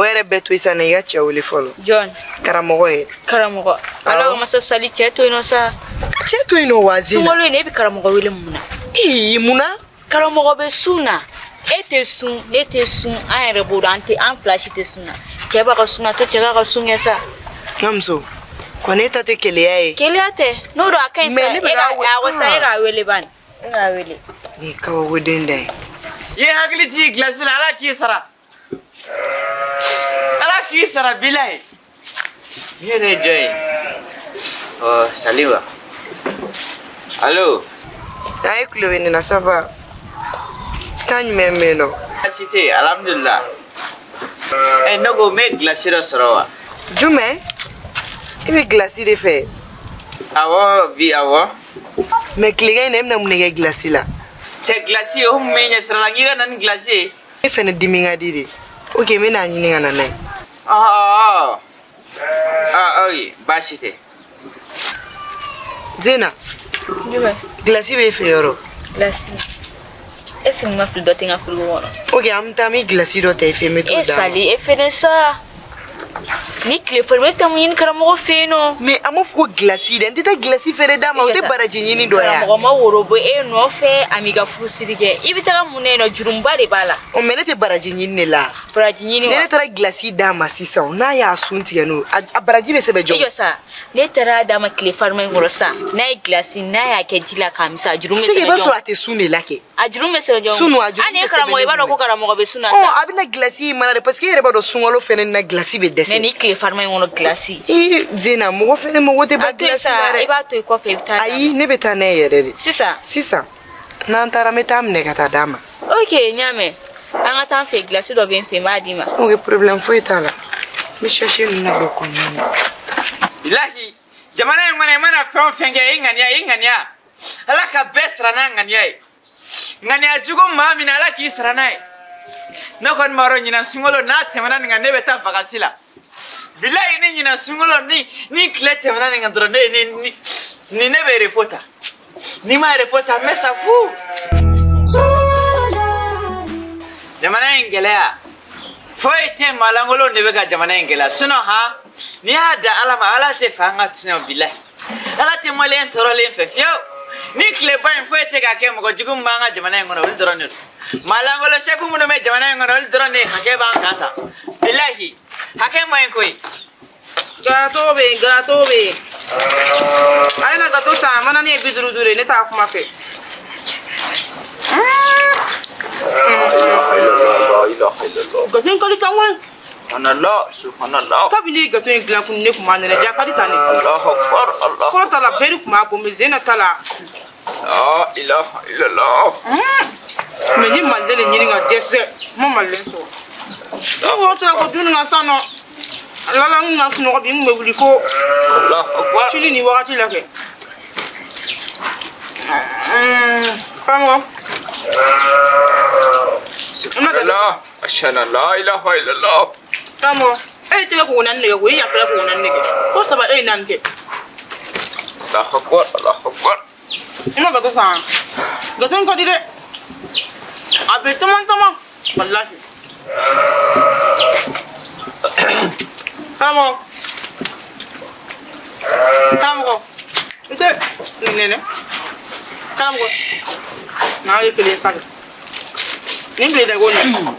O yɛrɛ bɛɛ to i sa na i ka cɛ wele fɔlɔ. Jɔn? Karamɔgɔ ye. Karamɔgɔ. Ala kama sa, Sali, cɛ to yen nɔ sa. Ka cɛ to yen nɔ wa, Zena? Sunkalo in na, e bɛ karamɔgɔ wele mun na? Ee, mun na? Karamɔgɔ bɛ sun na, e tɛ sun, ne tɛ sun, an yɛrɛ b'o dɔn, an tɛ, an fila si tɛ sun na. Cɛ b'a ka sun na, to cɛ k'a ka sun kɛ sa. N ka muso kɔni, e ta tɛ keleya ye. Keleya tɛ, n'o don a ka ɲi sa. Mais ne bɛ E ka k'a we- awɔ sa, e k'a wele bani, e k'a wele. Nin ye kabakoden da ye. I ye hakili jigin gilasi la, Ala k'i sara. Ala k'i sara bilayi. Ni yɛrɛ ye jɔn ye? Ɔ, Saliba. Allo. A ye kulo bɛ ne na, ça va? Kan jumɛn bɛ yen nɔ? Baasi tɛ yen, alhamdulillah. Ɛ, ne ko n bɛ gilasi dɔ sɔrɔ wa? Jumɛn? E bɛ gilasi de fɛ? Awɔ, bi, awɔ. Mais tilegan in na, e bɛna mun de kɛ gilasi la? Cɛ, gilasi o mun bɛ ɲɛ sira la, n k'i ka na ni gilasi ye. E fɛnɛ dimi ka di de. Ok, n bɛna ɲini ka na n'a ye. Ɔ ɔ ɔ ɔ, baasi tɛ. Zena. Jumɛn? Gilasi b'e fɛ yɔrɔ? Gilasi, est ce que n ma fili, dɔ tɛ n ka frigo kɔnɔ? Ok, an bɛ taa, n bɛ gilasi dɔ ta i fɛ, n bɛ t'o E d'a ma. Sali, e fɛnɛ sa, ni tile fɔlɔ bɛ taa mun ɲini karamɔgɔ fɛ yen nɔ? Mais an b'a fɔ ko gilasi dɛ, n tɛ taa gilasi fɛnɛ d'a ma, o tɛ baraji ɲini dɔ ya? Karamɔgɔ ma woro bɔ e nɔfɛ, a m'i ka furusiri kɛ, i bɛ taga mun na yen nɔ? Jurumuba de b'a la. Ɔ, mais ne tɛ baraji ɲini de la. Baraji ɲini Ni wa? ne taara gilasi d'a ma sisan, n'a y'a sun tigɛ n'o, a baraji bɛ sɛbɛn E jɔn? jɔ sa, ne taara d'a ma tile farima in kɔrɔ sa, n'a ye gilasi, n'a y'a kɛ ji la k'a min sa, a jurumu bɛ C'est que i b'a sɛbɛn sɔrɔ jɔn? a tɛ sun de la kɛ. A jurumu bɛ sɛbɛn jɔn? Sun, a jurumu Hali ni tɛ karamɔgɔ, i b'a dɔn ko karamɔgɔ bɛ sun na Ɔ, sa. a bɛna gilasi in mana de, parce que e yɛrɛ b'a dɔn sunkalo fɛnɛ na, gilasi bɛ Mais dɛsɛ. ni tile farima in kɔnɔ, gilasi. Ii, Zena, mɔgɔ fɛnɛ mago tɛ A ban to yen gilasi sa. la I dɛ. b'a to yen, kɔfɛ i bɛ taa d'a Ayi, ma. ne bɛ taa n'a ye yɛrɛ de. Sisan? Sisan, n'an taara, n bɛ taa minɛ ka taa d'a ma. Ok, n y'a mɛn, an ka taa n fɛ, gilasi dɔ bɛ n fɛ, n b'a d'i ma. Ok, problème foyi t'a la, n bɛ sachet ninnu labɔ kɔnɔna na. Bilahi, jamana in kɔnɔ, i mana fɛn o fɛn kɛ, i ŋaniya, i ŋaniya, Ala ka bɛɛ sara n'a ŋaniya ye. Ŋaniya jugu maa min na, Ala k'i sara n'a ye. Ne kɔni b'a dɔn, ɲinan sunkalo n'a tɛmɛna nin kan, ne bɛ taa vacances la. Bilahi, ni ɲinan sunkalo ni tile tɛmɛna nin kan dɔrɔn, ne ni ne bɛ repos ta. Ni ma repos ta, n bɛ sa fu. Jamana in gɛlɛya foyi tɛ, maalankolonw de bɛ ka jamana in gɛlɛya. Sinon han, n'i y'a da Ala ma, Ala tɛ fɛ an ka tiɲɛ. Bilahi, Ala tɛ maliyɛn tɔɔrɔlen fɛ fiyewu. Ni tileba in foyi tɛ ka kɛ, mɔgɔ jugu min b'an ka jamana in kɔnɔ, olu dɔrɔn de don. Maalankolon sɛfu minnu bɛ jamana in kɔnɔ, olu dɔrɔn de hakɛ b'an kan tan. Bilahi, hakɛ man ɲi koyi. Gâteau bɛ yen, gâteau bɛ yen. A ye na gâteau san, mana ne ye 55 ye, ne t'a kuma fɛ. Gâteau in ka di tan koyi. Subhanallah, subhanallah. Kabini ye gâteau in dilan kun, ne kun b'a nɛnɛ, ja ka di tan ne. Allahu akbar, Allah. Fɔlɔ ta la, bɛɛ de kun b'a bɔ, mais Zena ta la. La ilaha illallah. Mais ni maliden de ɲini ka dɛsɛ, n ma maliden sɔrɔ. Ne ko tora ko dumuni ka san nɔ. Lala n kun ka sunɔgɔ bi, n kun bɛ wuli fo Allahu akbar. sini nin wagati la kɛ. Karamɔgɔ. Subhanallah. Ashhadu an la ilaha illallah. Karamɔgɔ, e ye tɛgɛ koko naani de kɛ koyi, e yafala koko naani de kɛ. Ko saba, e ye naani kɛ. Allahu akbar, Allahu akbar. I ma gâteau san? Gâteau in ka di dɛ. A bɛ tɔmɔ tɔmɔ. Walahi. Karamɔgɔ. Karamɔgɔ. I tɛ nin nɛnɛ. Karamɔgɔ. N'a ye kelen san. Nin bila i da ko nin.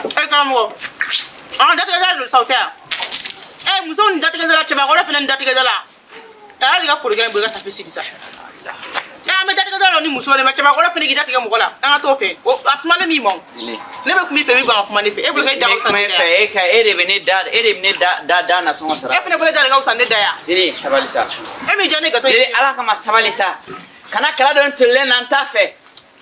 E karamɔgɔ. An datigɛ don sa, o tɛ yan. Ɛ, musow ni datigɛ la, cɛbakɔrɔ fana ni datigɛ la. A y'ale ka forokɛ in bɔ i ka tafe sigi sa. Ɛ, an bɛ datigɛ dɔn ni muso de ma, cɛbakɔrɔ fana k'i datigɛ mɔgɔ la. An ka t'o fɛ. O a sumalen min ma o. Ne bɛ kuma i fɛ, i bɛ ban ka kuma ne fɛ. E bolo k'e da ka fisa Ne ne da fɛ ye. E ka e de bɛ ne da, e de bɛ ne da da da nasɔngɔ sara. E fana bolo da de ka fisa ne da ya. Dili, sabali sa. E m'i diya ne gâteau Dili, ye. Ala kama, sabali sa. Kana kala dɔ tolilen na, n t'a fɛ.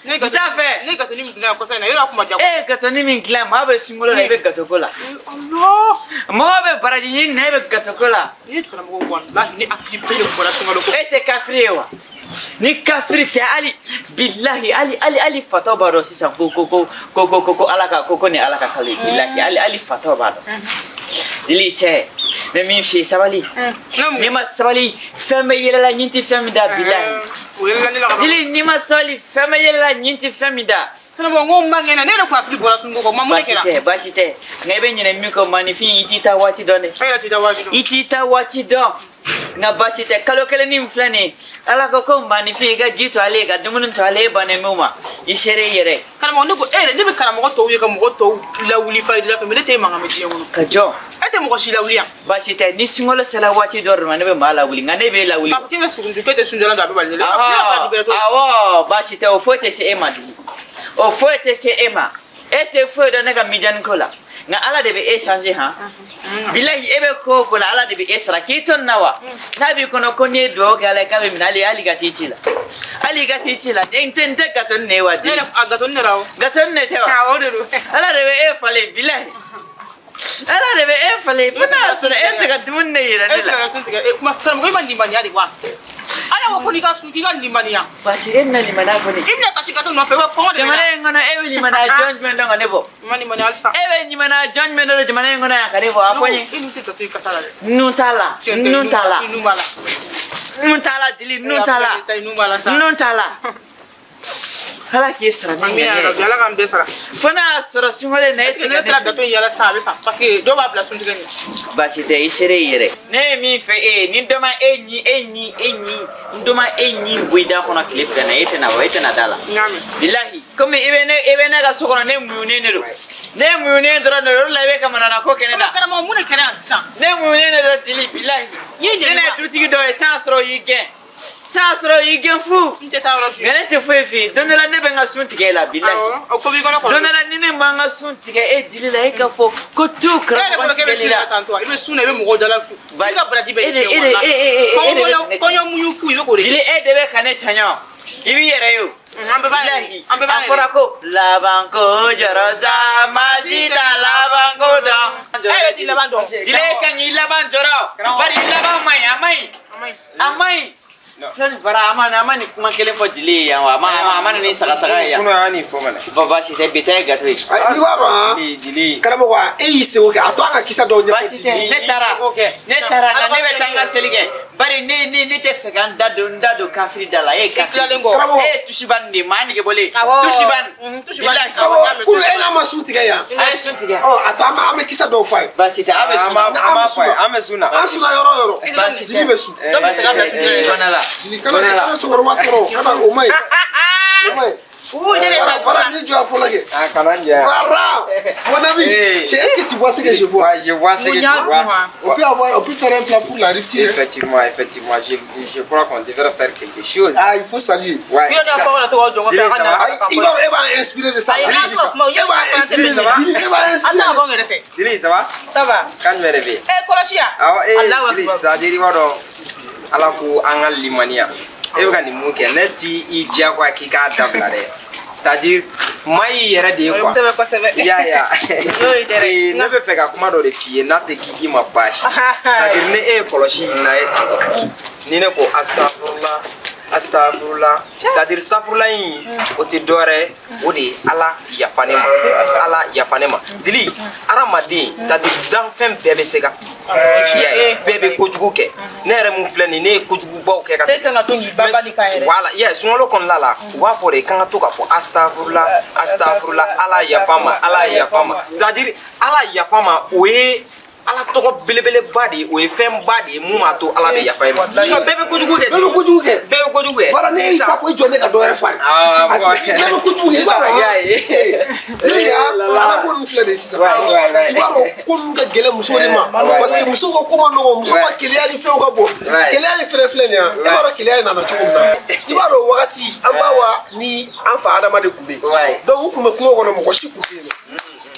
Ne N t'a fɛ. Ne gâteau ni min dilan kɔsa in na, yɔrɔ a kuma diya. E ye gâteau ni min dilan, maa bɛ sunkalo la, i bɛ gâteau ko la. Allah. Mɔgɔ bɛ baraji ɲini na, e bɛ gâteau ko la. Ni ye karamɔgɔ, walahi ni hakili bɛɛ de bɔra sunkalo ko. E tɛ kafiri ye wa? Ni kafiri tɛ, hali bilahi, hali fatɔ b'a dɔn sisan ko Ala ka ko ni Ala ka kalo ye. Bilahi, hali fatɔ b'a dɔn. Dili cɛ, n bɛ min f'i ye, sabali. N'i ma sabali, fɛn bɛ yɛlɛ la ɲin tɛ fɛn min da, bilahi. O yɛlɛla ne la ka ban. Dili, n'i ma sabali, fɛn bɛ yɛlɛ la ɲin tɛ fɛn min da. Karamɔgɔ, n ko n man kɛnɛ, ne yɛrɛ kun hakili bɔra sunko kɔ, ma mun de Baasi kɛra? tɛ, baasi tɛ. Nka i bɛ ɲinɛ min kɔ, maninfin, i t'i ta waati dɔn dɛ. E yɛrɛ t'i da waati dɔn. I t'i ta waati dɔn. Nka baasi tɛ, kalo kelen ni filɛ nin ye, Ala ko ko maninfin, i ka ji to ale ye, ka dumuni to ale ye, e bannen min ma, i sere i yɛrɛ. Karamɔgɔ, ne ko e yɛrɛ, ne bɛ karamɔgɔ tɔw ye ka mɔgɔ tɔw lawuli fayida fɛ, mais ne t'e mankan mɛn diɲɛ kɔnɔ. Ka jɔ. E tɛ mɔgɔ si lawuli yan. Baasi tɛ, ni sunkalo sera waati dɔ de ma, ne bɛ maa lawuli, nka ne b'e lawuli. K'a fɔ k'e bɛ sugundu, k'e tɛ sunjala dɔn, a bɛ bali ne la. Yɔrɔ bɛɛ t'o la. Awɔ, baasi tɛ, o foyi tɛ se e ma tugun, o foyi tɛ se e ma. E tɛ foyi dɔn ne ka mijani ko la, nka Ala de bɛ e changer. Han, bilahi, e bɛ ko o ko la, Ala de bɛ e sara k'i to nin na wa. N'a b'i kɔnɔ ko n'i ye dugawu kɛ Ala ye k'a bɛ minɛ, hali i ka t'i ci la, hali i ka t'i ci la, n tɛ, n tɛ gâteau nin ye wa? Ne yɛrɛ, a gâteau ne la o. Gâteau nin tɛ wa? Awɔ, o de don. Ala de bɛ e falen, bilahi, Ala de bɛ e falen, fo n'a y'a sɔrɔ e tɛ ka dumuni de yira E ne tɛ la. ka sun tigɛ. E kuma, karamɔgɔ, i ma limaniya de wa? Ala ko ko n'i ka sun, k'i ka limaniya. Parce que e bɛna limaniya fɔ ne. I bɛna kasi gâteau nɔfɛ wa, kɔngɔ de bɛ Jamana na. in kɔnɔ, e bɛ limaniya jɔn jumɛn dɔn ka ne bɔ? I ma limaniya halisa. E bɛ limaniya jɔn jumɛn dɔn jamana in kɔnɔ yan ka ne bɔ? A fɔ n ye. E nun tɛ gâteau in kasa la dɛ. Nun t'a la, nun t'a la, I nun b'a la. Nun t'a la, dili, nun t'a la. I nun b'a la sa. Nun t'a la. Ala k'i sara ni Amina ŋaniya ya Rabbi, ye. Ala k'an bɛɛ sara. Fo n'a y'a sɔrɔ sunkalo in na e Est-ce que tɛ ne ka taara ne gâteau in yala sisan, a bɛ san, parce que dɔw b'a bila suntigɛ ɲɛ. Baasi tɛ, i sere i yɛrɛ. Ne ye min fɛ e ye, ni dɔ ma e ɲi, e ɲi, e ɲi, ni dɔ ma e ɲi bɔ i da kɔnɔ tile 2 na, e tɛna bɔ, e tɛna da la. N y'a mɛn. Bilahi, komi i bɛ ne, i bɛ ne ka so kɔnɔ, ne muɲunen de don. Ne muɲunen dɔrɔn de don, o de la i bɛ ka manamana ko kɛ ne la. Karamɔgɔ, mun de kɛra yan sisan? Ne muɲunen de don, dili, bilahi. N y'i Ne ɲininka. ye dutigi dɔ ye, san sɔrɔ y'i gɛn. San sɔrɔ y'i gɛn fu. N tɛ taa yɔrɔ si. Nka ne tɛ foyi f'i ye. Don dɔ la ne bɛ n ka sun tigɛ e la, bilahi. Awɔ, o ko b'i kɔnɔ kɔrɔ. Don dɔ la ni ne ma n ka sun tigɛ e dili la, e ka fɔ ko tu E yɛrɛ karamɔgɔ bolo k'e bɛ tigɛli sun na la. tantɔ, i bɛ sun na, i bɛ mɔgɔw dala su. I ka baraji bɛ E de- tiɲɛ e de- walahi. e- e- e- e de bɛ- Kɔɲɔ muɲu fu, i bɛ k'o de kɛ. Dili, e de bɛ ka ne tɔɲɔ. I b'i yɛrɛ ye o. An bɛɛ b'a yɛrɛ ye. Bilahi, An bɛɛ b'a a yɛrɛ ye. fɔra ko labanko jɔrɔ sa, maa si t'a labanko dɔn. E yɛrɛ t'i laban dɔn. Dili, e kan k'i laban jɔrɔ. Bari i laban man ɲi, a man ɲi. A man ɲi. A man ɲi. Filɛ nin fara, a ma nin kuma kelen fɔ dili ye yan wa, a ma na ni sagasaga ye yan. Kunun an y'a nin fɔ mɛnɛ. Ba baasi tɛ, bi ta ye gâteau ye. Ayi, i b'a dɔn han. Dili, dili. Karamɔgɔ, e y'i seko kɛ, a to an ka kisa dɔw ɲɛfɔ. Baasi tɛ, ne taara, I seko kɛ. ne taara, nka ne bɛ taa n ka seli kɛ, bari ne tɛ fɛ ka n da don kafiri da la. E ye kafiri. Tilalen kɔ. Karamɔgɔ. E ye tusibani de ye, maa nege bɔlen. Awɔ. Tusibani. Tusibani. Bilahi. Karamɔgɔ, kunun e n'a ma sun tigɛ yan. A ye sun tigɛ. Ɔ, a to an bɛ kisa dɔw f'a ye. Baasi tɛ, aw bɛ sun. An b'a fɔ a ye, an bɛ sun na. An sunna yɔrɔ o yɔrɔ. Baasi tɛ. Jigi bɛ sun. Dɔ bɛ se ka bila suntigɛ ɲɛ. Bana la. Jigi, kana cɛkɔrɔba tɔɔrɔ, kana, o ma ɲi. O ma ɲi. Uu, ne de Fara, bɛ Fara, sun na. ni jɔ a fɔlɔ kɛ. Ah, kana n jɛ yan. Fara, mon ami, Hey. est-ce que tu vois ce que je vois? Ouais, je vois ce que tu vois. On peut avoir, on peut faire un plan pour la rupture. Effectivement, effectivement, je crois qu'on devrait faire quelque chose. Ah, il faut saluer. Ouais. Bi yɔrɔ kɔngɔ la, tɔgɔ jɔn kɔfɛ, a ka na. Ah, il va, elle va inspirer de ça. Ayi, n'a to kuma, Elle va inspirer, Ça va? elle va An inspirer. t'a bɔ n yɛrɛ fɛ. Dili, ça va? Ça va. Kan jumɛn de bɛ yen? E kɔlɔsi yan. Awɔ, ee, Alahu Dili, akibaru. c'est-à-dire i b'a dɔn, Ala ko an ka limaniya. E bɛ ka nin mun kɛ, ne t'i i diyagoya k'i k'a dabila dɛ. C'est-à-dire, maa y'i yɛrɛ de ye quoi. Kosɛbɛ, kosɛbɛ. I y'a ye wa? N'o ye dɛrɛ. Ee, ne bɛ fɛ ka kuma dɔ de f'i ye n'a tɛ k'i ma baasi. C'est-à-dire ne e ye kɔlɔsi in na ye tantɔ. Ni ne ko astafurula, astafurula, c'est-à-dire safurula in, o tɛ dɔwɛrɛ ye, o de ye Ala yafa ne ma, Ala yafa ne ma. Dili, hadamaden, c'est-à-dire danfɛn bɛɛ bɛ se ka fili. I y'a ye, bɛɛ bɛ kojugu kɛ. Ne yɛrɛ mun filɛ nin ye, ne ye kojugubaw kɛ ka E kan ka to k'i banba ni kan yɛrɛ. Voilà, i y'a ye, sunkalo kɔnɔna la, u b'a fɔ de k'an ka to k'a fɔ astafurula, astafurula, Ala yafa ma, Ala yafa ma. C'est-à-dire Ala yafa ma, o ye Ala tɔgɔ belebeleba de ye, o ye fɛnba de ye mun b'a to Ala bɛ yafa i ma. Sinon bɛɛ bɛ kojugu kɛ. Bɛɛ bɛ kojugu kɛ. Bɛɛ bɛ kojugu kɛ. Fara, ne y'i ta fɔ, i jɔ ne ka dɔ wɛrɛ f'a ye. Ah, bon. Bɛɛ bɛ kojugu kɛ, i b'a dɔn. Sisan, i y'a ye. Dili, Eh, la, la. Ala ko ninnu filɛ nin ye sisan. Ouais, ouais, ouais. I b'a dɔn ko ninnu ka gɛlɛn musow de ma. Ouais, Parce que ouais. musow ka ko ma nɔgɔn, musow ka Ouais. keleya ni fɛnw ka bon. Ouais. Keleya in fɛnɛ filɛ nin ye, e b'a dɔn keleya in nana cogo min na. I b'a dɔn wagati an ba wa ni an fa Adama de tun bɛ yen. Ouais. Donc u tun bɛ kungo kɔnɔ, mɔgɔ si tun tɛ yen nɔ.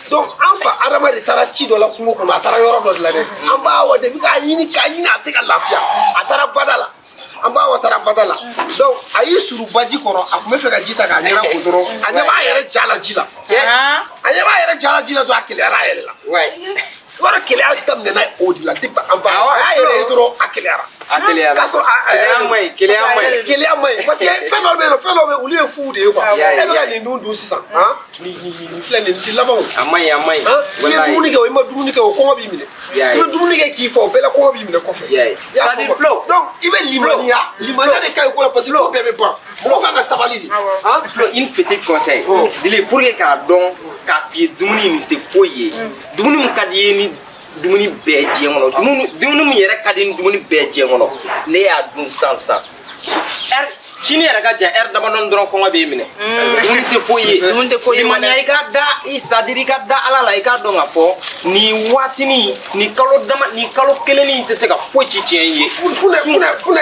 Donc an fa Adama de taara ci dɔ la kungo kɔnɔ, a taara yɔrɔ dɔ de la dɛ. An b'a wa depuis k'a ɲini k'a ɲini, a tɛ ka lafiya. A taara bada la. An b'a wa taara bada la. Donc a y'i suru baji kɔrɔ, a tun bɛ fɛ ka ji ta k'a ɲɛna ko dɔrɔn. A ɲɛ b'a yɛrɛ ja la ji la. Han. A ɲɛ b'a yɛrɛ ja la ji la dɔrɔn, a keleyara, a yɛlɛla. Ouais. I b'a dɔn Keleya daminɛna o de la depuis an ba. Awɔ, A y'a yɛrɛ ye dɔrɔn a keleyara. A keleyara. K'a sɔrɔ a Keleya man ɲi, keleya man ɲi. Keleya man ɲi parce que fɛn dɔw bɛ yen nɔ, fɛn dɔw bɛ yen, olu ye fu de ye quoi. Awɔ. E bɛ ka nin dun dun sisan, han, nin nin nin filɛ nin tɛ laban o. A man ɲi, a man ɲi. Han, i ye dumuni kɛ o, i ma dumuni kɛ o, kɔngɔ b'i minɛ. Yeah. I bɛ dumuni kɛ k'i fa, o bɛɛ la kɔngɔ b'i minɛ kɔfɛ. Yeah. I y'a C'est-à-dire, faamu? Flo. Donc i bɛ limaniya, limaniya de ka ɲi ko la parce que ko bɛɛ bɛ ban. Mɔgɔ kan ka sabali de. Hein? Flo, une petite conseil. Dili, pour que k'a dɔn k'a f'i ye dumuni nin tɛ foyi ye. Dumuni min ka di i ye ni dumuni bɛɛ diɲɛ kɔnɔ. Dumuni min yɛrɛ ka di ni dumuni bɛɛ diɲɛ kɔnɔ. Ne y'a dun sisan sisan. Ɛri sini yɛrɛ ka jan ɛri damadɔni dɔrɔn kɔngɔ b'e minɛ. Dumuni tɛ foyi ye. Dumuni tɛ foyi ye. Limaniya i ka da i c'est à dire i ka da Ala la i k'a dɔn k'a fɔ nin waatinin nin kalo dama nin kalo kelennin tɛ se ka foyi ci tiɲɛ i ye. Funɛ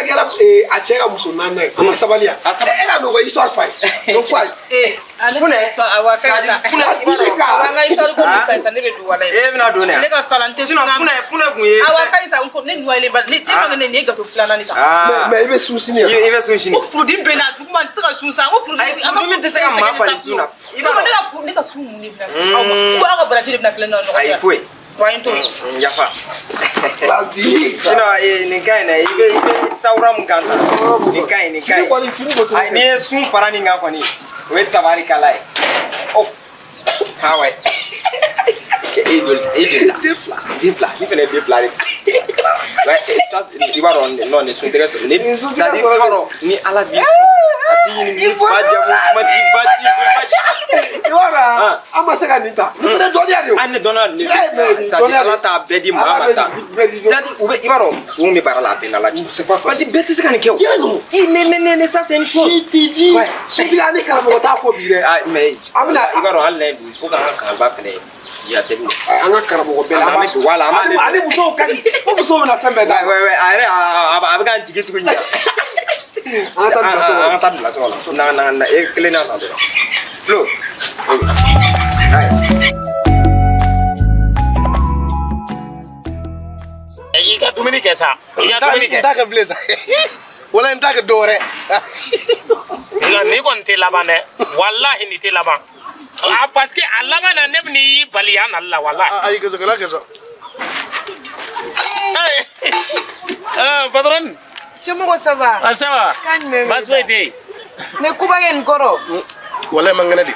kɛra a cɛ ka muso naaninan ye, a ma sabali yan. A sabali. E ka n'o ka histoire f'a ye. O f'a ye. Ale Funɛ, awa ka ɲi sa. Funɛ, i b'a dɔn. An ka histoire ko min ka ɲi sa, ne bɛ don wala ye. E bɛna don dɛ. Ne ka kalan tɛ Sinon sunna. Funɛ kun ye. Awa ka ɲi sa, ne noyelen ba ne ma ne nin ye gâteau filanan de san. Ah. Mais i bɛ sun sini I yan. i bɛ sun sini. Ko furudimi bɛ n na, a juguman n tɛ se ka sun sa. N ko furudimi. Ayi, furudimi tɛ se ka maa bali sun na. I b'a dɔn ne ka sun mun de bɛna se aw ma? Ko aw ka baraji de bɛna tilen ɲɔgɔn cɛ. Ayi foyi. Wa n t'o ye. Yafa. Ladi. Sinon nin ka ɲi dɛ, i bɛ sawura mun kan tan. Nin ka ɲi, nin ka Fini ɲi. kɔni fini ko cogo. Ayi n'i ye sun fara nin kan kɔni, o ye tabarikala ye. Oh. Ah ouais. Cɛ e joli e joli la? Den fila. Den fila, ne fana ye den fila de. Ouais, ça i b'a dɔn non nin sun tɛgɛ sɔrɔ. Ni Nin sun tɛgɛ c'est à dire sɔrɔ i b'a dɔn ni Ala b'i sun a t'i ɲininka i fa jamu kuma t'i ba t'i ba I b'a dɔn an ma se ka nin ta. Nin fana dɔnniya de ye o. Hali ne dɔnna nin mais c'est à dire Ala t'a bɛɛ di maa ma sa. Bɛɛ di C'est à dire u bɛ i b'a dɔn sun bɛ baara la a bɛɛ n'Ala cɛ. C'est pas Parce facile. que bɛɛ tɛ se ka nin kɛ o. Tiɲɛ don. I mais ça c'est une chose. I t'i di. Ouais. Suntigi ani karamɔgɔ t'a fɔ bi dɛ. Ah mais An bɛna- i b'a dɔn hali n'a ye bi il faut k'an ka kalanba fɛnɛ jateminɛ. An ka karamɔgɔ bɛɛ la. An bɛ wala an b'ale. Ani musow ka di. Fo musow bɛna fɛn bɛɛ da. Ouais ouais ouais a yɛrɛ a bɛ k'an jigi tugu ɲina. An ka taa bila so An kɔnɔ. ka taa bila so kɔnɔ. Na na na e kelen na na dɔrɔn. Flo. Ayi. I ka dumuni kɛ sa, i ka dumuni kɛ. N t'a kɛ bilen sa. Wala n t'a kɛ dɔwɛrɛ. Nka nin kɔni tɛ laban dɛ, walahi nin tɛ laban. A parce que a laban na ne bɛ n'i bali yan nali la walahi. Ayi kɛsɔ kɛlɛ kɛsɔ. Patron. Cɛmɔgɔ ça va? Ah, ça va? Kan jumɛn bɛ Baasi foyi tɛ yen. Mais kubakɛ nin kɔrɔ. Wala man kɛnɛ de.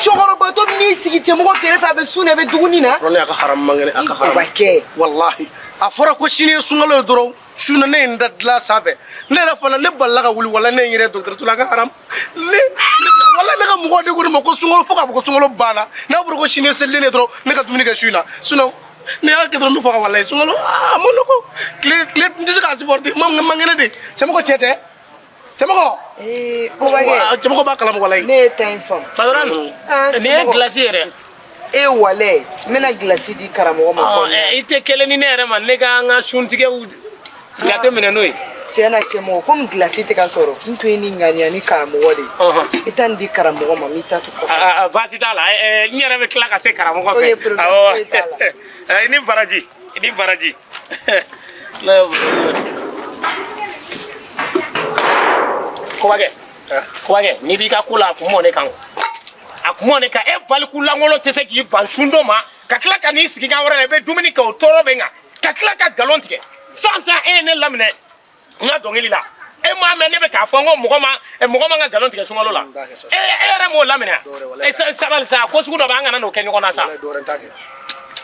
Cɛkɔrɔbatɔ bɛ n'i sigi cɛmɔgɔ kɛrɛfɛ a bɛ sun na a bɛ dumuni na. Wala a ka haram man kɛnɛ a ka haram. Kubakɛ. Walahi a fɔra ko sini ye sunkalo ye dɔrɔn su na ne ye n da dilan sanfɛ ne yɛrɛ fana ne balila ka wuli wala ne ye n yɛrɛ dɔgɔtɔrɔso la a ka haram ne wala ne ka mɔgɔw de ko ne ma ko sunkalo fo k'a fɔ ko sunkalo banna n'a fɔra ko sini ye seliden ye dɔrɔn ne ka dumuni kɛ su in na sinon ne y'a kɛ dɔrɔn n bɛ fɔ ka walayi sunkalo a ma nɔgɔ tile tile n tɛ se k'a supporter man kɛnɛ de cɛmɔgɔ cɛ tɛ cɛmɔgɔ. Ee kubakɛ. Cɛmɔgɔ b'a kalama walayi. Ne ye ta in faamu. Patron, Ah, nin ye glace ye dɛ. E walɛ n bɛna glace di karamɔgɔ ma. Ɔ, i tɛ kelen ni ne yɛrɛ ma, ne ka an ka suntigɛw jate minɛ n'o ye. Tiɲɛ na cɛmɔgɔ komi glace tɛ ka sɔrɔ n tun ye nin ŋaniya ni karamɔgɔ de ye. Ɔhɔn. I ta nin di karamɔgɔ ma n b'i ta to kɔfɛ. Ah, ah, baasi t'a la, n yɛrɛ bɛ tila ka se karamɔgɔ O ye fɛ. problème Awɔ. foyi t'a la. I ni baraji, i ni baraji. Kobakɛ, Kobakɛ, n'i b'i ka ko la a kun mɔ ne kan o. A kun mɔ ne kan, e baliku lankolon tɛ se k'i ban sun dɔ ma ka tila ka n'i sigi kan wɛrɛ la i bɛ dumuni kɛ o tɔɔrɔ bɛ n kan ka tila ka nkalon tigɛ sisan sisan e ye ne laminɛ n ka dɔnkili la e m'a mɛn ne bɛ k'a fɔ n ko mɔgɔ ma mɔgɔ man ka nkalon tigɛ sunkalo la e yɛrɛ m'o laminɛ e sabali sa ko sugu dɔ bɛ an kana n'o kɛ ɲɔgɔn na sa.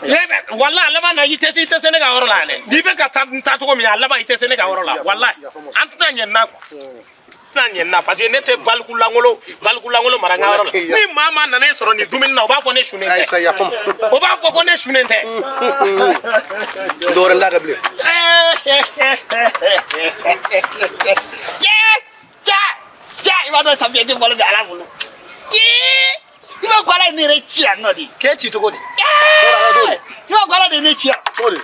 Ne bɛ walahi a laban na i tɛ se ne ka yɔrɔ la yan dɛ n'i bɛ ka taa n taa cogo min a laban i tɛ se ne ka yɔrɔ la walahi an tɛna ɲɛ nin na quoi. Tɛna ɲɛ nin na parce que ne tɛ baliku lankolon mara n ka yɔrɔ la ni maa nana e sɔrɔ nin dumuni na o b'a fɔ ne sunnen tɛ o b'a fɔ ko ne sunnen tɛ. Dɔwɛrɛ n t'a kɛ bilen. Cɛ i b'a dɔn samiyɛ den balo bɛ Ala bolo. I b'a ko Ala ye ne yɛrɛ ci yan nɔ de. K'e ci cogo di? I b'a ko Ala de ye ne ci yan. Cogo di?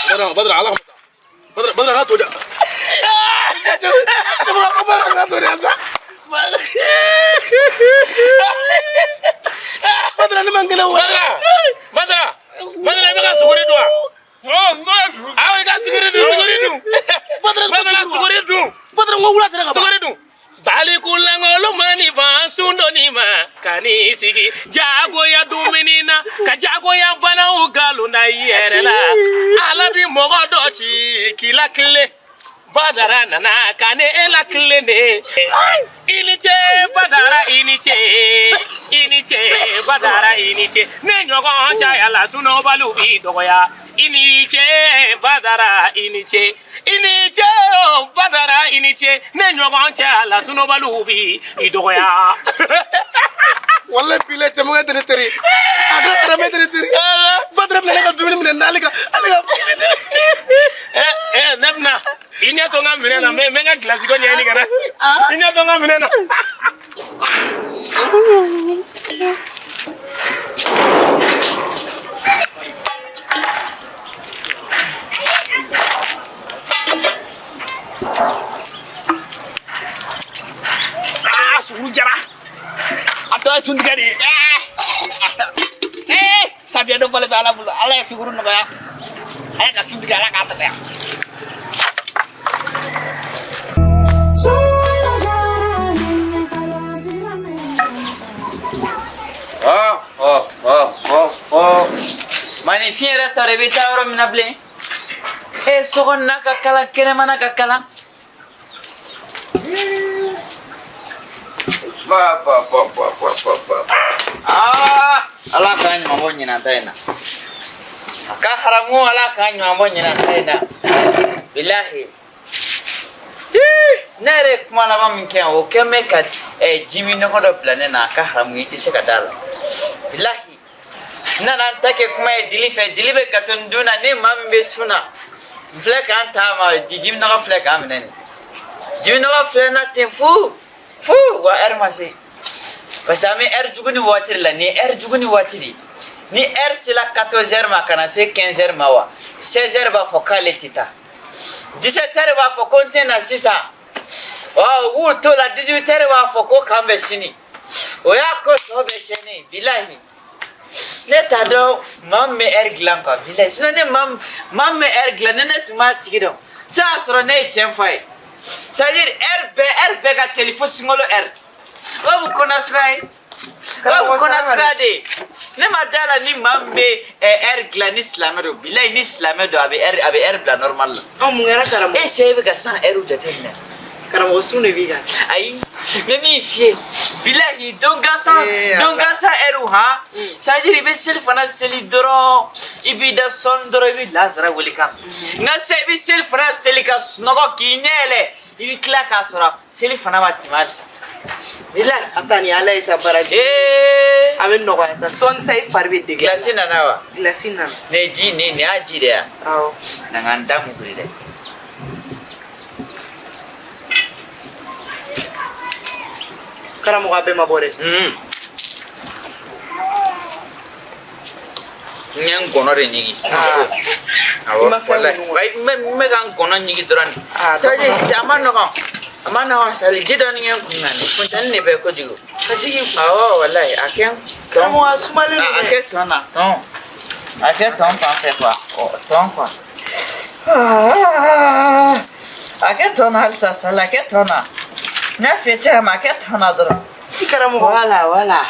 Badara Badara ala kama Badara Badara ka to da. Badara ka to da sa. Badara ne man kɛnɛ wa. Badara Badara Badara i bɛ ka suguri dun wa? Awɔ i ka suguri dun suguri dun. Badara Badara suguri dun. Badara n ko wula sera ka ban. Suguri dun. Balikulangolo mani ban sundoni ma ka n'i sigi jagoya dumuni na ka jagoya banaw nkalon da i yɛrɛ la Ala bi mɔgɔ dɔ ci k'i lakile Badara nana ka ne e lakile de i ni ce Badara i ni ce i ni ce Badara i ni ce ne ɲɔgɔn cayala sunɔgɔbaliw b'i dɔgɔya i ni ce Badara i ni ce i ni ce o Badara i ni ce ne ɲɔgɔn cayala sunɔgɔbaliw b'i dɔgɔya. Walayi bilayi cɛmɔgɔ tɛ ne teri a ka hɛrɛmɛ tɛ ne teri Badara bɛna ne ka dumuni minɛ n'ale ka ale ka. Ne bɛna i ɲɛ to n ka minɛn na n bɛ n ka gilasi ko ɲɛɲini ka na i ɲɛ to n ka minɛn na. Aa, suguru jara a tɔ ye suntigɛ de ye. Ee, safiya dɔ falen bɛ Ala bolo, Ala ye suguru nɔgɔya, Ala ka suntigɛ, Ala k'a nɔgɔya. Ɔ ɔ ɔ ɔ ɔ maninfin yɛrɛ t'a dɔn i bɛ taa yɔrɔ min na bilen. E, so kɔnɔna ka kalan, kɛnɛmana ka kalan. Ba ba ba ba ba ba ba. Aa, Ala k'an ɲuman bɔ ɲinan ta in na. A ka haramu, Ala k'an ɲuman bɔ ɲinan ta in na. Bilahi. Ne yɛrɛ ye kuma laban min kɛ yan, o kɛn bɛ ka jimi nɔgɔ dɔ bila ne na. A ka haramu, i tɛ se ka da la. Bilahi. N nana n ta kɛ kuma ye dili fɛ, dili bɛ gato ni dun na, ne maa min bɛ sun na. N filɛ k'an ta ma, jimi nɔgɔ filɛ k'an minɛ nin. Jimi nɔgɔ filɛ n na ten fu fu wa ɛri ma se. Parce que an bɛ ɛri jugu ni waati de la, nin ye ɛri jugu ni waati de ye. Ni ɛri sera 14 heures ma ka na se 15 heures ma wa, 16 heures b'a fɔ k'ale tɛ taa. 17 heures b'a fɔ ko n tɛ na sisan. Ɔ, u b'u to la, 18 heures b'a fɔ ko k'an bɛn sini. O y'a ko tɔ bɛɛ tiɲɛnen ye, bilahi. Ne t'a dɔn maa min bɛ ɛri dilan quoi, bilahi. Sinon ne maa min bɛ ɛri dilan, ni ne tun b'a tigi dɔn, sisan y'a sɔrɔ ne ye tiɲɛ fɔ a ye. C'est à dire ɛri bɛɛ ka teli fo sunkalo ɛri. O ye mun ko nasuguya ye? O ye mun ko nasuguya de ye? Ne ma da la ni maa min bɛ ɛri dilan ni silamɛ don, bilahi, ni silamɛ don, a bɛ ɛri bila normal la. Ɔ, mun kɛra karamɔgɔ? E sɛ bɛ ka san ɛriw jateminɛ. Karamɔgɔ, sun de b'i kan. Ayi, n bɛ min f'i ye, bilahi, don gansan, don gansan ɛriw han. C'est à dire i bɛ seli fana seli dɔrɔn, i b'i da sɔɔni dɔrɔn, i bɛ lansara wele kan. Nka se i bɛ seli fana seli ka sunɔgɔ k'i ɲɛ yɛlɛ, i bɛ tila k'a sɔrɔ seli fana ma tɛmɛ halisa. Bilahi. A ta ni Ala ye sa baraji. Ee. A bɛ nɔgɔya sa, sɔɔni sa i fari bɛ dege. Gilasi nana wa? Gilasi nana. Nin ye ji, nin y'a ji de ye wa? Awɔ. Na n ka n da muguri dɛ. Karamɔgɔ, a bɛɛ ma bɔ dɛ. N ye n gɔnɔ de ɲigi. Awɔ, I ma fɛn walayi. minnu wa? Ayi, n bɛ ka n gɔnɔ ɲigi dɔrɔn de. Ah, C'est à dire, a ma nɔgɔn. A ma nɔgɔn, sali ji dɔɔni kɛ n kun na nin. Funteni de bɛ kojugu. Ka ji k'i kun. Awɔ, walayi, a kɛ n tɔn. Karamɔgɔ, a sumalen don A dɛ. kɛ tɔn na, tɔn. A kɛ tɔn fan fɛ quoi. Ɔ, tɔn quoi. A kɛ tɔn na halisa, sali, a kɛ tɔn na. N y'a f'i ye cogoya min, a kɛ tɔn na dɔrɔn. I karamɔgɔ. Voilà, voilà.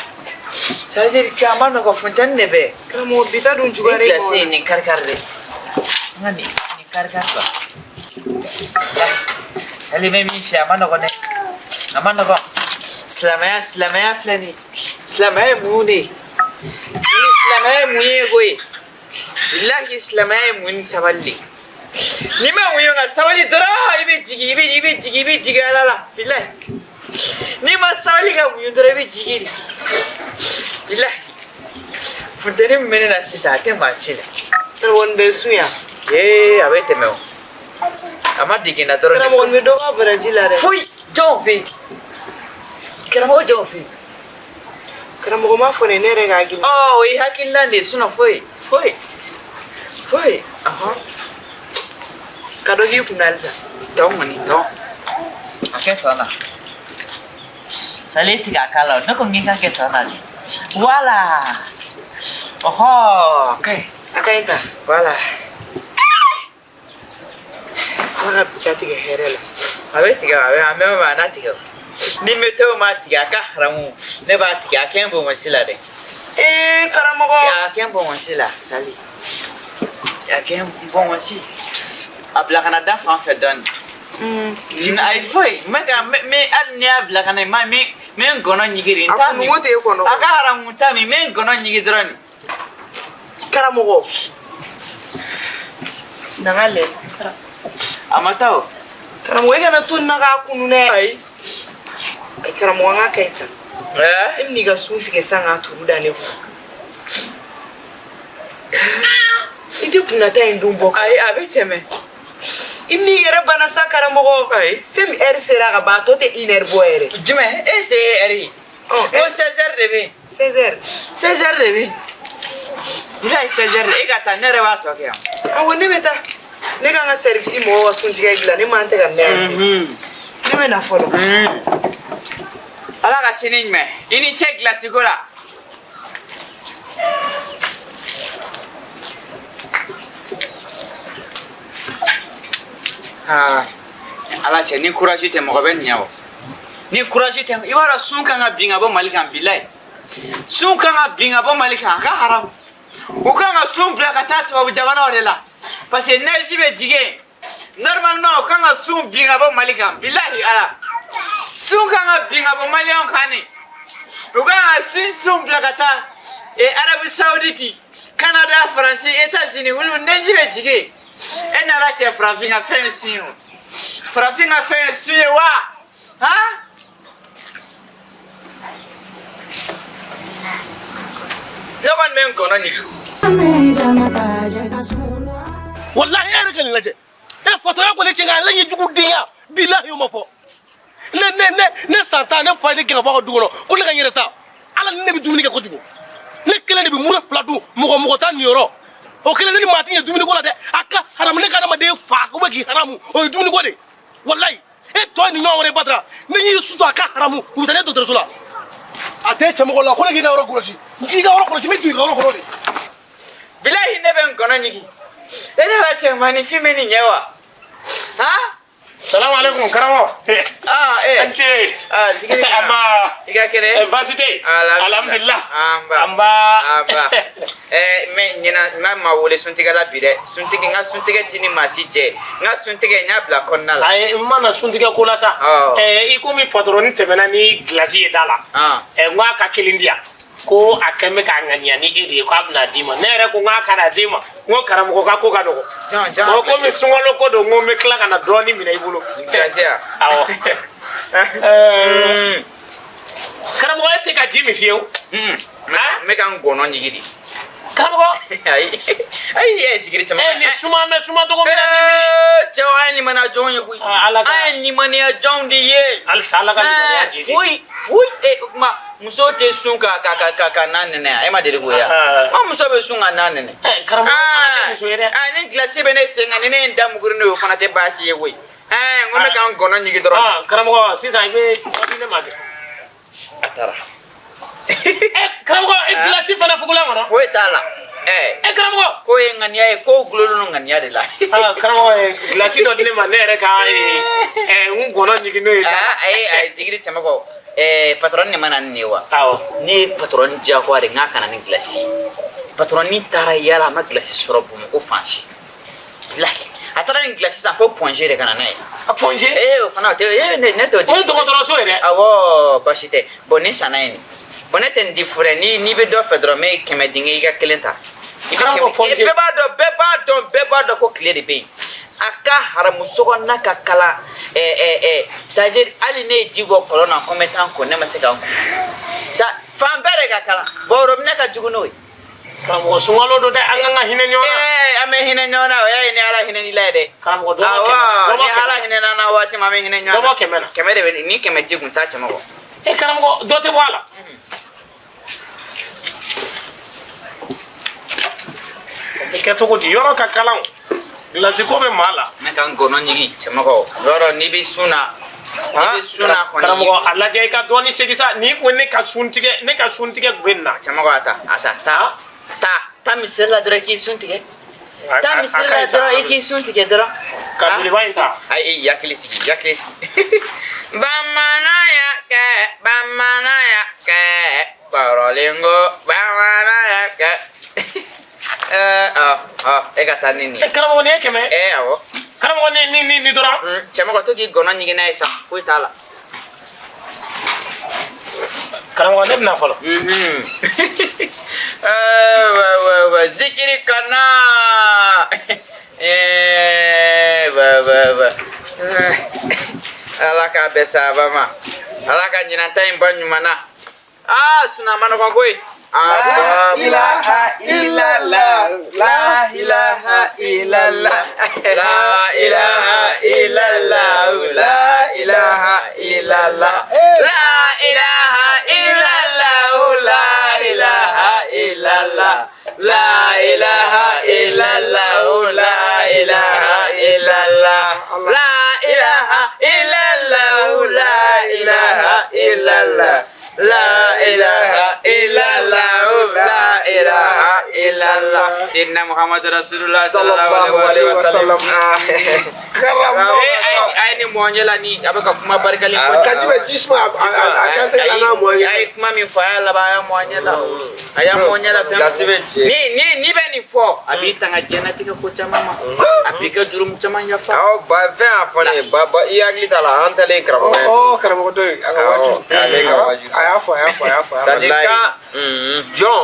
Ça veut dire que a ma nɔgɔn, funteni de bɛ. Karamɔgɔ, bi ta dun juguyara Nin i ma gilasi wa? nin kari kari de. N ka nin kari kari quoi. Sali, bɛ min f'i ye, a ma nɔgɔn dɛ. A ma nɔgɔn. Silamɛya filɛ nin ye. Silamɛya ye mun de ye? Sali, silamɛya ye mun ye koyi? Bilahi, silamɛya ye mun ni sabali de ye. N'i ma muɲu ka sabali dɔrɔn, i bɛ jigin, i bɛ jigin, i bɛ jigin Ala la. Bilahi. N'i ma sabali ka muɲu dɔrɔn, i bɛ jigin de. Bilahi. Funteni min bɛ ne na sisan, a tɛ maa si la. Karamɔgɔ, nin bɛ sun yan. Ee, a bɛ tɛmɛ o. A ma dege n na dɔrɔn de. Karamɔgɔ, nin bɛ dɔ bɔ a baraji la dɛ. Foyi, jɔn fɛ yen? Karamɔgɔ, jɔn fɛ yen? Karamɔgɔ ma fɔ ne, ne yɛrɛ ka hakili. Ɔ, o ye hakilina de ye, sinon foyi, foyi, foyi. Ɔhɔn. Ka dɔ k'i kun na halisa. Tɔn kɔni, tɔn. A kɛ tɔn na. Sali tigɛ a k'a la, ne ko n k'i ka kɛ tɔn na de. Voilà. Ɔhɔ, ka ɲi. A ka ɲi tan. Voilà. Ala ka bi ta tigɛ hɛrɛ la. A bɛ tigɛ, a bɛ, a mɛn o mɛn, a n'a tigɛ o. Ni météo m'a tigɛ, a ka haramu, ne b'a tigɛ. A kɛ n bonbonsi la dɛ. Ee karamɔgɔ. A kɛ n bonbonsi la, sali. A kɛ n bonbonsi. A bila ka na da fan fɛ dɔɔni. Ayi, foyi n bɛ ka n bɛ hali n'i y'a bila ka na, n ma n bɛ n gɔnɔ ɲigin de. N A t'a min. kununko t'e kɔnɔ. A ka haramu, n t'a min, n bɛ n gɔnɔ ɲigin dɔrɔn de. Karamɔgɔ. Na n ka lɛ. A ma taa o. Karamɔgɔ, e kana to nin na k'a kunu dɛ. Ayi. Karamɔgɔ, an ka ka ɲi tan. Ɛɛ. E bɛn'i ka sun tigɛ sisan k'a turu da ne kun. I tɛ kunnata in dun bɔ. Ayi, a bɛ tɛmɛ. I bɛn'i yɛrɛ bana sa, karamɔgɔ. Ayi. Fɛn min heure sera ka ban, a tɔ tɛ une heure bɔ yɛrɛ. Jumɛn e se ye heure ye? Ɔ. Ko 16 heures de bɛ yen. 16 heures. 16 heures de bɛ yen. Bilayi, 16 heures, e ka taa, ne yɛrɛ b'a tɔ kɛ yan. Awɔ, ne bɛ taa. Ne ka n ka service mɔgɔw ka suntigɛ dilan, ne man tɛ ka mɛn yan. Ne bɛ na fɔlɔ. Ala ka sini ɲuman, i ni ce gilasi ko la. Aa, Ala cɛ, ni courage tɛ, mɔgɔ bɛ nin ɲɛ o. Ni courage tɛ, i b'a dɔn sun kan ka bin ka bɔ Mali kan. Bilayi, sun kan ka bin ka bɔ Mali kan. A ka haramu, u kan ka sun bila ka taa tubabu jamanaw de la, parce que neige bɛ jigin yen. Normalement, u kan ka sun bin ka bɔ Mali kan. Bilahi Ala, sun kan ka bin ka bɔ maliyɛnw kan de. U kan ka sun bila ka taa Arabie Saoudite, Canada, Faransi, États-Unis, olu neige bɛ jigin yen. E ni Ala cɛ, farafin ka fɛn ye sun ye o, farafin ka fɛn ye sun ye wa? Han, ne kɔni bɛ n gɔnɔ ɲigin. Wallahi, e yɛrɛ ka nin lajɛ, e fatɔya kɔni cɛ k'a lajɛ, jugu denya, bilahi, o ma fɔ ne ne ne ne san 10, ne fa ye ne gɛn ka bɔ a ka du kɔnɔ ko ne ka n yɛrɛ ta. Ala ni ne bɛ dumuni kɛ kojugu, ne kelen de bɛ mure 2 dun, mɔgɔ mɔgɔ ta niyɔrɔ o kelen. Ne ni maa ti ɲɛ dumuni ko la dɛ. A ka haramu, ne ka adamaden fa ou bien k'i haramu, o ye dumuni ko de. Wallahi, e tɔ ye nin ɲɔgɔn wɛrɛ Badara, ne y'i susu, a ka haramu, u bɛ taa ne dɔgɔtɔrɔso la. A tɛ cɛmɔgɔ la ko ne k'i ka yɔrɔ kɔlɔsi, n k'i ka yɔrɔ kɔlɔsi, n bɛ don i ka yɔrɔ kɔnɔ de. Bilahi, ne bɛ n gɔnɔ ɲigin. E ni Ala cɛ, maaninfin bɛ nin ɲɛ wa? Han. Salamu alaikum, karamɔgɔ. Aa, e. An ce. Aa, zikiri kana. An ba. I ka kɛnɛ? Baasi tɛ yen. Alhamdulillah. An ba. An ba. An ba. Ɛɛ, mɛ ɲinan n ma maa wele suntigɛ la bi dɛ. Suntigɛ, n ka suntigɛ ti ni maa si jɛ. N ka suntigɛ, n y'a bila kɔnɔna la. Ayi, n ma na suntigɛ ko la sa. Awɔ. I komi patɔrɔni tɛmɛna ni gilasi ye da la. N ko a ka kelen di yan. Ko a kɛn bɛ k'a ŋaniya ni e de ye, k'a bɛna d'i ma. Ne yɛrɛ ko n k'a kana d'e ma. N ko karamɔgɔ ka ko ka nɔgɔn. Jɔn, jɔn. Ko komi sunkalo ko don, n ko n bɛ tila ka na dɔɔnin minɛ i bolo. Gilasi ya? Awɔ. Karamɔgɔ, e tɛ ka ji min fiyewu. N bɛ ka n gɔnɔ ɲigin de. Karamɔgɔ. Ayi ayi, e zikiri caman. E ni suma bɛ suma cogo min na ni. Cɛw, an ye limaniya jɔnw ye koyi. An ye limaniya jɔnw de ye. Halisa Ala ka limaniya jidi. Foyi foyi, e o kuma, muso tɛ sun ka nan nɛnɛ yan, e ma deli k'o ye wa? An muso bɛ sun ka nan nɛnɛ. Karamɔgɔ, fana tɛ muso ye dɛ. Aa, ni gilasi bɛ ne sen kan, ni ne ye n da muguri n'o ye, o fana tɛ baasi ye koyi. Ɛɛ, n ko n bɛ ka n gɔnɔ ɲigin dɔrɔn. Karamɔgɔ, sisan i bɛ dɔ di ne ma dɛ. A taara. Karamɔgɔ, e gilasi fana fugulan kɔnɔ. Foyi t'a la. Ɛɛ. E karamɔgɔ. Ko ye ŋaniya ye, ko gulonnen don ŋaniya de la. Karamɔgɔ, gilasi dɔ di ne ma, ne yɛrɛ ka n gɔnɔ ɲigin n'o ye. Aa, ayi ayi, zikiri cɛmɔgɔ. Ɛɛ, patɔrɔn de ma na ni nin ye wa? Awɔ. Ne ye patɔrɔn diyagoya de n k'a ka na ni gilasi ye. Patɔrɔn taara yala, a ma gilasi sɔrɔ Bamakɔ fan si. Bilahi, a taara ni gilasi san fo Point G de ka na n'a ye. A Point G? Ee, o fana o tɛ, ee, ne t'o di. O ye dɔgɔtɔrɔso ye dɛ. Awɔ, baasi tɛ. Bon, ni sanna ye nin. Bon, ne tɛ nin di furɛ, ni n'i bɛ dɔ fɛ dɔrɔn, n bɛ 100 di, i ka kelen ta. I bɛ Karamɔgɔ, Point G. Bɛɛ b'a dɔn, bɛɛ b'a dɔn, bɛɛ b'a dɔn ko tile de bɛ yen. A ka haramu sokɔnɔna ka kalan, ɛɛ ɛɛ ɛɛ c'est à dire hali ne ye ji bɔ kɔlɔn na ko n bɛ taa n ko, ne ma se ka n ko. Sa fan bɛɛ de ka kalan. Bon, robinet ka jugu n'o ye. Karamɔgɔ, sunkalo don dɛ, an kan ka hinɛ ɲɔgɔn na. Ɛɛ, an bɛ hinɛ ɲɔgɔn na, o y'a ye ni Ala hinɛ n'i la ye dɛ. Karamɔgɔ, dɔ bɔ 100. Awɔ, ni Ala hinɛ na waati min, an bɛ hinɛ ɲɔgɔn na. Dɔ bɔ 100 na. 100 de bɛ ni 100 t'i kun, taa cɛmɔgɔ. E karamɔgɔ, dɔ tɛ bɔ a la. O bɛ kɛ cogo di? Yɔrɔ ka kalan o. Gilasi ko bɛ maa la. Ne ka n gɔnɔ ɲigin cɛmɔgɔ, yɔrɔ n'i bɛ sun na. N'i bɛ sun na kɔni. Karamɔgɔ, a lajɛ i ka dɔɔni segin sa, n'i ko ne ka sun tigɛ, ne ka sun tigɛ tun bɛ nin na. Cɛmɔgɔ, a ta, a ta, taa taa taa misiri la dɔrɔn k'i sun tigɛ. Taa misiri la dɔrɔn i k'i sun tigɛ dɔrɔn. Ka belebeleba in ta. Ayi, i hakili sigi, i hakili sigi. Bamananya kɛ, bamananya kɛ, kɔrɔlen ko bamananya kɛ. Ɛɛ, ɔ ɔ e ka taa ni nin ye. Karamɔgɔ, nin ye 100. Ee, awɔ. Karamɔgɔ, ni dɔrɔn. Cɛmɔgɔ, to k'i gɔnɔ ɲigin n'a ye sa, foyi t'a la. Karamɔgɔ, ne bɛna fɔlɔ. Ɛɛ, wa wa wa, zikiri kana. Ɛɛ, wa wa wa. Ala k'a bɛn sababa ma. Ala ka ɲinan ta in bɔ ɲuman na. Aa, suna ma nɔgɔn koyi. La ilaha illallah, la ilaha illallah, La ilaha illallah, la ilaha illallah. La ilaha illallah, la ilaha illallah, la ilaha illallah, la ilaha illallah, la ilaha illallah, la ilaha illallah, la ilaha illallah, la ilaha illallah. Sayyidina Muhammad Rasulullah Sallallahu alaihi wasallam. Karamɔgɔ. Eh, ay ni mɔɲɛ la ni a bɛ ka kuma barikalen fɔ. Ka ji bɛ ji suma a kan tɛ ka n'a mɔn ye. A ye kuma min fɔ, a y'a laban, a y'a mɔɲɛ la. A y'a mɔɲɛ la fɛn. Gilasi bɛ tiɲɛ. Ni bɛ nin fɔ, a b'i tanga diɲɛlatigɛ ko caman ma. A b'i ka jurumu caman yafa. Awɔ, ba fɛn y'a fɔ ne ye, ba ba, i hakili t'a la, an talen karamɔgɔ ye. Ɔ, karamɔgɔ dɔ ye a ka waaju. Ale ka waaju. A y'a fɔ, a y'a fɔ, a y'a fɔ. C'est à dire kan jɔn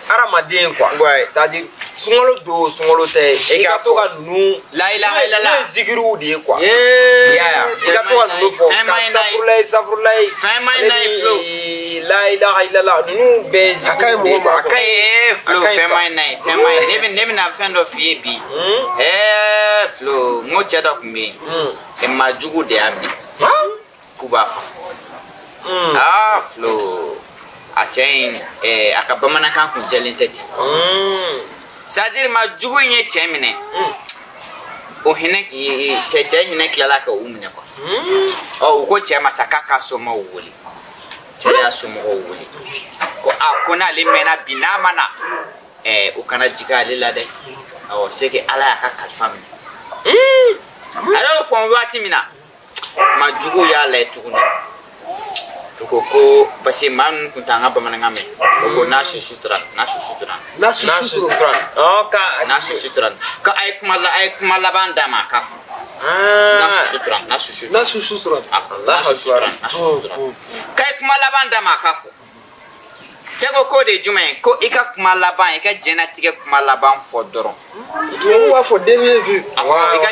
hadamaden quoi. Ouais. C'est à dire sunkalo don o sunkalo tɛ, i ka to ka ninnu. La ilaha illallah. N'o ye zikiriw de ye quoi. Yee. I y'a ye, i ka to ka ninnu fɔ. Fɛn ma Ka ɲi n'a ye. safurulayi safurulayi. Fɛn ma ɲi n'a ye, Flo. La ilaha illallah, ninnu bɛɛ ye A ka ɲi zikiriw de ye mɔgɔ ma. quoi. A ka ɲi. Ee, Flo, A ka ɲi fɛn ma quoi. ɲi n'a ye, fɛn ma ɲi. Ne bɛna fɛn dɔ f'i ye bi. Ɛɛ, Flo, n ko cɛ dɔ tun bɛ yen. Ɛ, maa jugu de y'a minɛ. K'u b'a faga. Aa, Flo, a cɛ in, a ka bamanankan kun jɛlen tɛ ten. C'est à dire maa jugu in ye cɛ minɛ. O hinɛ, cɛ hinɛ tilala ka u minɛ quoi. Ɔ, u ko cɛ ma sa k'a k'a somɔgɔw wele. Cɛ y'a somɔgɔw wele. Ko a ko n'ale mɛnna bi n'a ma na, u kana jigin ale la dɛ. Awɔ, c'est que Ala y'a ka kalifa minɛ. A y'o fɔ waati min na, maa juguw y'a lajɛ tuguni. U ko ko parce que maa ninnu tun t'an ka bamanankan mɛn. U ko n'a susutura, n'a susutura. N'a N'a susu. sutura. Ɔ ka. N'a susutura. Ko a ye kuma la, a ye kuma laban d'a ma a k'a fɔ. N'a susutura, n'a susutura. N'a susu sɔrɔ. N'a susutura, n'a susutura. K'a ye kuma laban d'a ma a k'a fɔ. Cɛ ko k'o de ye jumɛn ye? Ko i ka kuma laban, i ka diɲɛlatigɛ kuma laban fɔ dɔrɔn. Tubabu b'a fɔ dernier vœu. Awɔ, i ka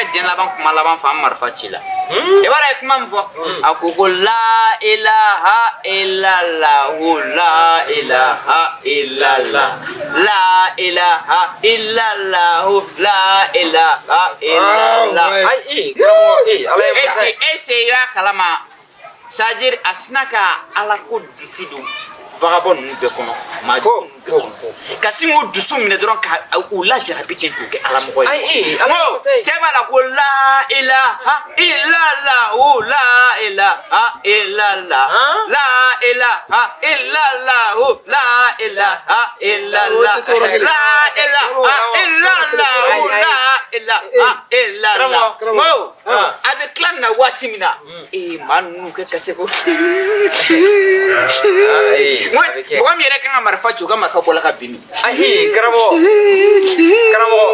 diɲɛ laban kuma laban fɔ, an marifa ci la. I b'a dɔn a ye kuma min fɔ? A ko ko la ilaha illallah, la ilaha illallah, la ilaha illallah, la ilaha illallah. Ah, ouais. Ayi, karamɔgɔ, ee, Ala ye masa ye. Ese i b'a kalama, c'est à dire a sina ka Ala ko dusu don vagabond ninnu bɛɛ kɔnɔ, maa jugu ninnu bɛɛ kɔnɔ, ka sin k'o dusu minɛ dɔrɔn ka u lajarabi ten k'u kɛ Ala mɔgɔ ye. Ayi, ee, Ala ye N ko masa ye. cɛ b'a la ko la ilaha illallah, la ilaha illallah, Han? la ilaha illallah, la ilaha illallah, O tɛ tɔɔrɔ kelen. la ilaha illallah, la ilaha illallah. Karamɔgɔ. N ko Ah. a bɛ tila nin na waati min na, ee, maa ninnu kɛ ka se ko Ah, ee, N ko a bɛ kɛ. mɔgɔ min yɛrɛ kan ka marifa ci, o ka marifa bɔla ka bin. Ayi, karamɔgɔ, karamɔgɔ.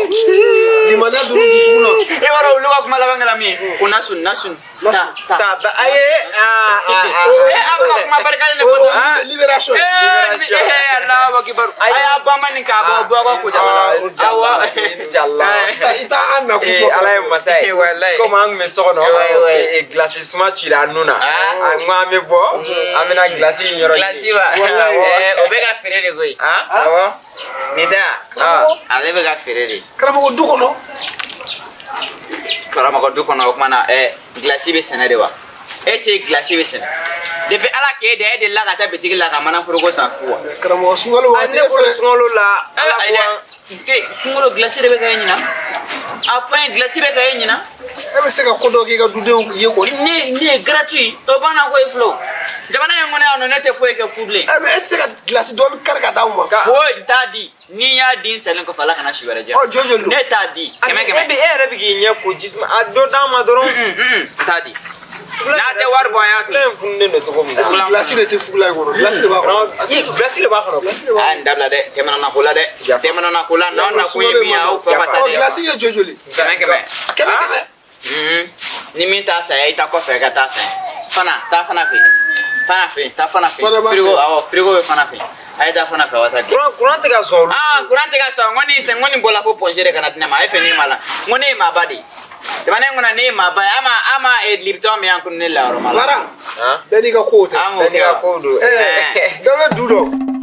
Limaniya donna dusukun na. E b'a dɔn olu ka kuma laban kɛra min ye? Ko nasun, nasun, ta ta. Ta ta, ayi, aa aa aa. Ee, a bɛ ka kuma barikalen de fɔ dɔrɔn. Ah. Libération. Ee, ee, Alahu akibaru. A y'a banba nin k'a bɔ bɔ ka ko caman na. Awɔ. Inshallah. I t'a an nakun Ee, fɔ. Ala ye masa ye. Walayi. Komi an tun bɛ so kɔnɔ, Ouais, ouais. ee, gilasi suma cira an nun na. Ah. A ko an bɛ bɔ, an bɛna gilasi in yɔrɔ ɲini. Gilasi wa? Awɔ. Ee, o bɛ ka feere de koyi. Ah? Awɔ. Nin tɛ wa? Ah. Ale bɛ ka feere de. Karamɔgɔ, du kɔnɔ. Karamɔgɔ, du kɔnɔ, o kuma na, gilasi bɛ sɛnɛ de wa? Est ce que gilasi bɛ sɛnɛ? Depuis Ala k'e da, e delila ka taa bitigi la ka manaforoko san fu wa? Karamɔgɔ, sunkalo Ah, waati ne e bolo fɛnɛ. sunkalo la, Ala Ayi ko dɛ, sunkalo gilasi de bɛ ka e ɲina. A fɔ n ye, gilasi bɛ ka e ɲina. E bɛ se ka ko dɔ k'i ka dudenw ye kɔni. Ne ye gratuit, o banna koyi, Flo. Jamana in kɔnɔ yan nɔ, ne tɛ foyi kɛ fu bilen. Ɛ, mais e tɛ se ka gilasi dɔɔni kari ka d'anw ma? Foyi n t'a di. Ni n y'a di n salen kɔfɛ, Ala kana si wɛrɛ jɛ. Ɔ, joli joli don? Ne t'a di. Kɛmɛ E kɛmɛ. bɛ e yɛrɛ bɛ k'i ɲɛ ko ji a dɔ d'an ma dɔrɔn. N t'a di. N'a tɛ wari bɔ, a y'a to. Fugulan in fununen don cogo min na. Est-ce que gilasi de tɛ fugulan in kɔnɔ? Gilasi de b'a kɔnɔ. Gilasi de b'a kɔnɔ. Gilasi de b'a A kɔnɔ. ye nin dabila dɛ, tɛmɛna ko la dɛ. Tɛmɛna ko la, n'aw nakun ye min ye, aw fa ka taa Ɔ, dɛ. gilasi ye joli joli? Kɛmɛ kɛmɛ. Kɛmɛ kɛmɛ. Ni min t'a san, i ta kɔfɛ ka taa san. Fana, taa fana fɛ yen. Fana fɛ yen, taa fana fɛ yen. Fana b'a fɛ. Frigo, awɔ, frigo bɛ fana fɛ yen. A ye taa fana fɛ, a ka taa di. Kuran tɛ ka sɔn olu. Ah, kuran tɛ ka sɔn. N ko nin sen, n ko nin bɔla fo pɔnze de ka na di ne ma. A ye fɛ ne ma la. N ko ne ye maaba de ye. Jamana in kɔnɔ, ne ye maaba ye. A ma Lipton min yan kun ne la yɔrɔ ma la. Bara, bɛɛ n'i ka kow tɛ. An k'o Bɛɛ n'i kɛ ka wa? kow don. Ɛɛ, dɔ bɛ du dɔn.